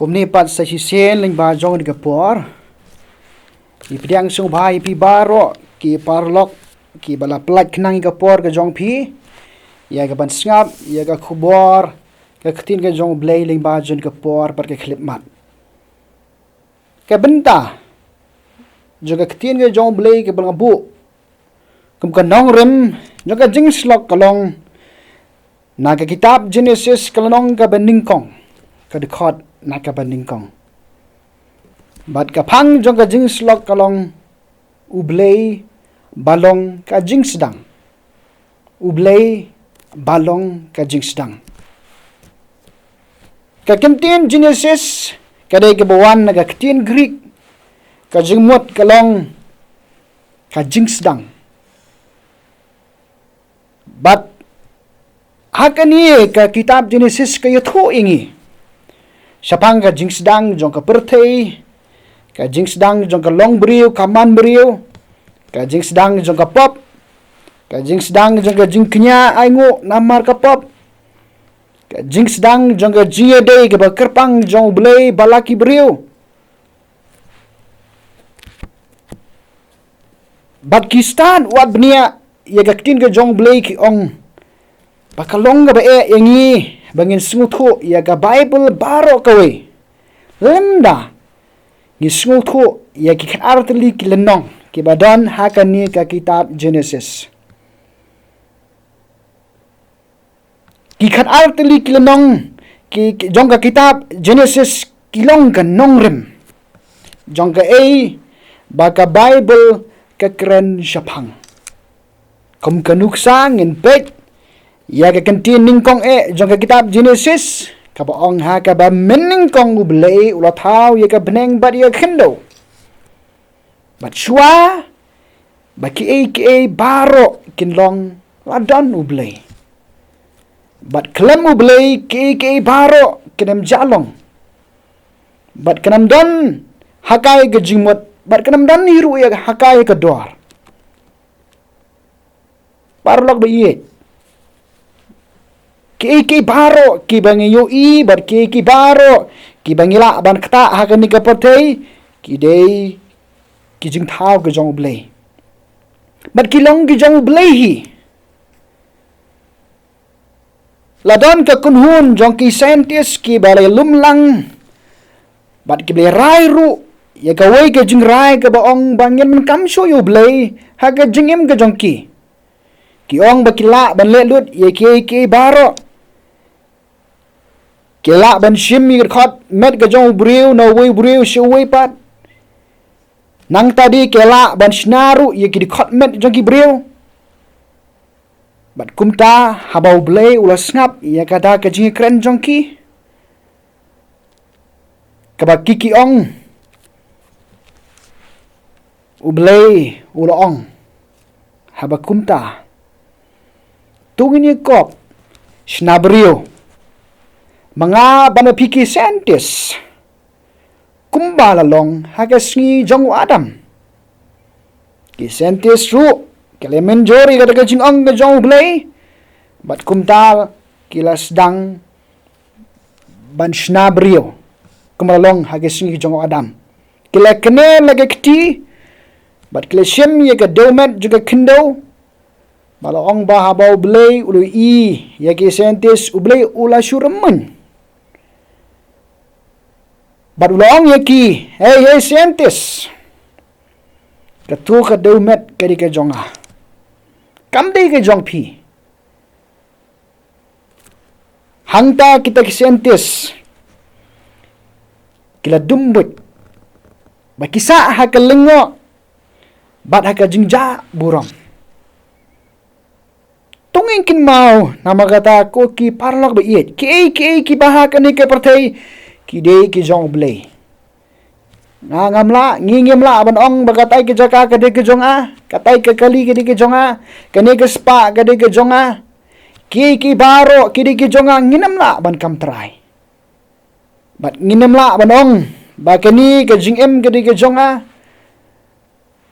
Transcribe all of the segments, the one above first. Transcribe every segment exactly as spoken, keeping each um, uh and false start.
Kumne pat sa shisien lyngba jong kane ka por, ngi pdiang sngewbha ïa phi baroh ki paralok kiba la pyllait khnang ïa ka por ka jong phi ïa ka ban sngap ïa ka khubor ka ktien ka jong U Blei lyngba jong kane ka por bad ka khyllipmat. Ka bynta jong ka ktien ka jong U Blei kaba nga buh kum ka nongrim jong ka jingshlok ka long na ka kitab Genesis ka lynnong kaba nyngkong, ka dkhot na kaba nyngkong. Bad ka phang jong ka jingshlok ka long: U Blei ba long ka jingsdang. U Blei ba long ka jingsdang. Ka ktien Genesis ka dei kaba wan na ka ktien Greek, ka jingmut ka long ka jingsdang. Bad ha kane ka kitab Genesis ka ïathuh ïa ngi shaphang ka jingsdang jong ka pyrthei, ka jingsdang jong ka longbriew ka manbriew, ka jingsdang jong ka pop, ka jingsdang jong ka jingkñia ainguh namar ka pop, ka jingsdang jong ka jingïadei kaba kyrpang jong U Blei bad la ki briew. Bad ki stad wad bniah ïa ka ktien ka jong U Blei ki ong ba ka long kaba eh ïa ngi ba ngin sngewthuh ïa ka Baibl baroh kawei, lymda ngi sngewthuh ïa ki khatar tylli ki lynnong kiba don ha kane ka kitab Genesis. Ki khatar tylli ki lynnong ki, ki jong ka kitab Genesis ki long ka nongrim jong kaei ba ka Baibl ka kren shaphang. Kum ka nuksa ngin peit ïa ka ktien nyngkong eh jong ka kitab Genesis kaba ong: Ha kaba mynnyngkong U Blei u la thaw ïa ka bneng bad ïa ka khyndew. Bad shuwa ba kiei kiei baroh kin long la don U Blei. Bad khlem U Blei kiei kiei baroh kin ym jah long. Bad kin ym don ha ka ïa ka jingmut, bad kin ym don hi ruh ïa ha ka ïa ka dor. Paralok ba ïeit, kiei kiei baroh kiba ngi ïohi bad kiei kiei baroh kiba ngi lah ban ktah ha kane ka pyrthei ki dei ki jingthaw ki jong U Blei. Bad ki long ki jong U Blei hi. La don ka kynhun jong ki scientist kiba la lum lang bad kiba la rai ruh ïa kawei ka jingrai kaba ong ba ngin kam shuh ïa U Blei ha ka jingim ka jong ki. Ki ong ba ki lah ban leh lut ïa kiei kiei baroh. Ki lah ban shim ïa ka dkhot met ka jong u briew na uwei u briew sha uwei pat. Nangta de ki lah ban shna ruh ïa ki dkhot met jong ki briew. Bad kumta haba U Blei u la sngap ïa kata ka jingkren jong ki, kaba ki ki ong, U Blei u la ong, haba kumta, to ngin ïa kop shna briew, ma nga bad ma phi ki scientist, kumba la long ha ka sngi jong u Adam. Ki scientist ruh ki la mynjur ïa kata ka jingong ka jong U Blei, bad kumta ki la sdang ban shna briew kumba la long ha ka sngi jong u Adam. Ki la kner la ka kti bad ki la shim ïa ka dewmet jong ka khyndew. Ba la ong ba haba U Blei u la ïohi ïa ki scientist, U Blei u la shu rymmuiñ. Bad u la ong ïa ki, hei hei scientist, kato ka dewmet ka dei ka jong nga, kam dei ka jong phi. Hangta kita ki scientist ki la dum buit bad ki sah ha ka lyngngoh bad ha ka jingjah burom. To ngin kynmaw namar kata ko ki paralok ba ïeit, kiei kiei kiba ha kane ka pyrthei ki dei ki jong U Blei. Nga ngam lah, ngi ngim lah ban ong ba katai ka jaka ka dei ka jong nga, katai ka kali ka dei ka jong nga, kane ka spah ka dei ka jong nga. Kiei kiei baroh ki dei ki jong nga, ngin ym lah ban kam trai. Bad ngin ym lah ban ong ba kane ka jingim ka dei ka jong nga,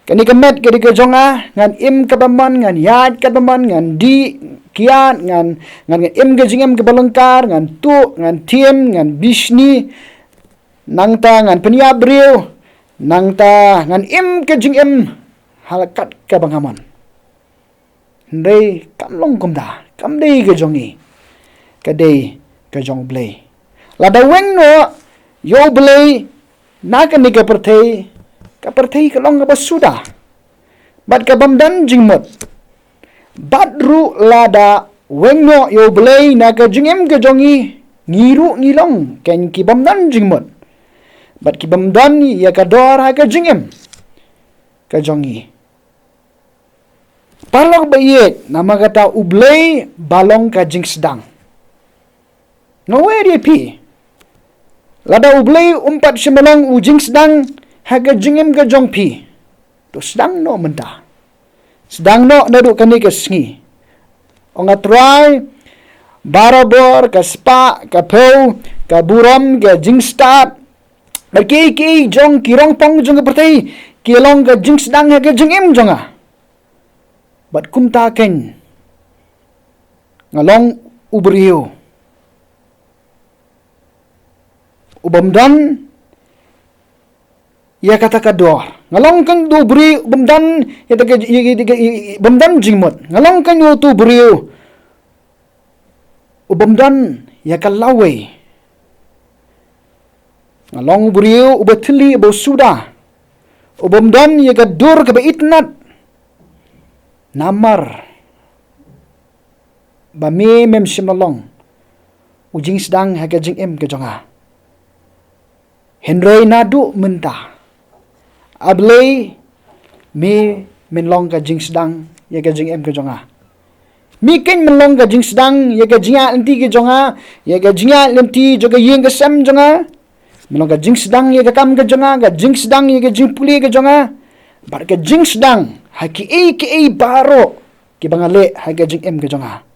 kane ka met ka dei ka jong nga, ngan im kaba mon, ngan ïaid kaba mon, ngan dih kiad, ngan, ngan, ngan im ka jingim kaba lyngkar, ngan tuh, ngan thiem, ngan bishni. Nangta ngan pynïap briew, nangta ngan im ka jingim ha la kat kaba nga mon. Hynrei kam long kumta, kam dei ka jong ngi, ka dei ka jong U Blei. Lada weng noh ïa U Blei na kane ka pyrthei, ka pyrthei ka long kaba suda bad ka bym don jingmut. Bad ruh lada weng noh ïa U Blei na ka jingim ka jong ngi, ngi ruh ngi long kein ki bym don jingmut bad ki bym don ïa ka dor ha ka jingim ka jong ngi. Paralok ba ïeit, namar kata U Blei ba long ka jingsdang. Nga wer ïa phi, lada U Blei um pat shym long u jingsdang ha ka jingim ka jong phi, to sdang noh mynta. Sdang noh naduh kane ka sngi. Ong, A Trai, barabor ka spah, ka phew, ka burom, ka jingstad, bad kiei kiei jong ki rongpong jong ka pyrthei ki long ka jingsdang ha ka jingim jong nga. Bad kumta kein nga long u briew u bym don ïa kata ka dor. Nga long kein utu u briew u bym don ïa kata ka, ïa, ïa, ïa, ïa, bym don jingmut. Nga long kein utu u briew u bym don ïa ka lawei. Nga long u briew uba thylli, uba suda, u bym don ïa ka dur kaba itynnad. Namar ba me mem shym la long u jingsdang ha ka jingim ka jong nga. Hynrei naduh mynta, A Blei, me men long ka jingsdang ïa ka jingim ka jong nga. Me kein men long ka jingsdang ïa ka jingïaid lynti ka jong nga, ïa ka jingïaid lynti jong ka ïing ka sem jong nga. Men long ka jingsdang ïa ka kam ka jong nga, ka jingsdang ïa ka jingpule ka jong nga, bad ka jingsdang ha kiei kiei baroh kiba nga leh ha ka jingim ka jong nga.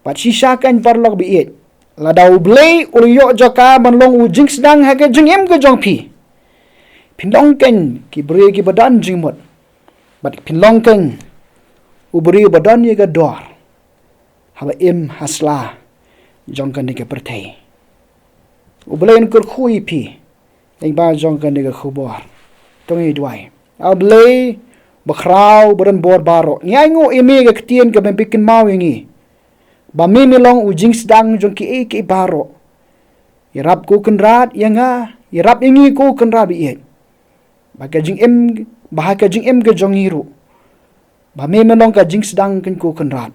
Bad shisha kein paralok ba ïeit, lada U Blei u la ïoh jaka ban long u jingsdang ha ka jingim ka jong phi, phin long kein ki briew kiba don jingmut. Bad phin long kein u briew ba don ïa ka dor haba im ha sla jong kane ka pyrthei. U Blei un kyrkhu ïa phi lyngba jong kane ka khubor. To ngin duwai. A Blei bakhraw badonbor baroh, ngi ainguh ïa me ka ktien kaba me pynkynmaw ïa ngi, ba me me long u jingsdang jong kiei kiei baroh. Ïarap ko Kynrad ïa nga, ïarap ïa ngi ko Kynrad ba ïeit, ba ka jingim, ba ha ka jingim ka jong ngi ruh, ba me me long ka jingsdang kein ko Kynrad.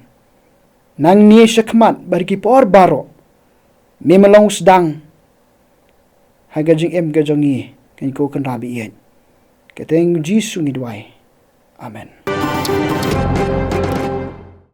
Nangne shakhmat bad ki por baroh, me me long u sdang ha ka jingim ka jong ngi kein ko Kynrad ba ïeit. Ha ka kyrteng U Jisu ngi duwai. Amen.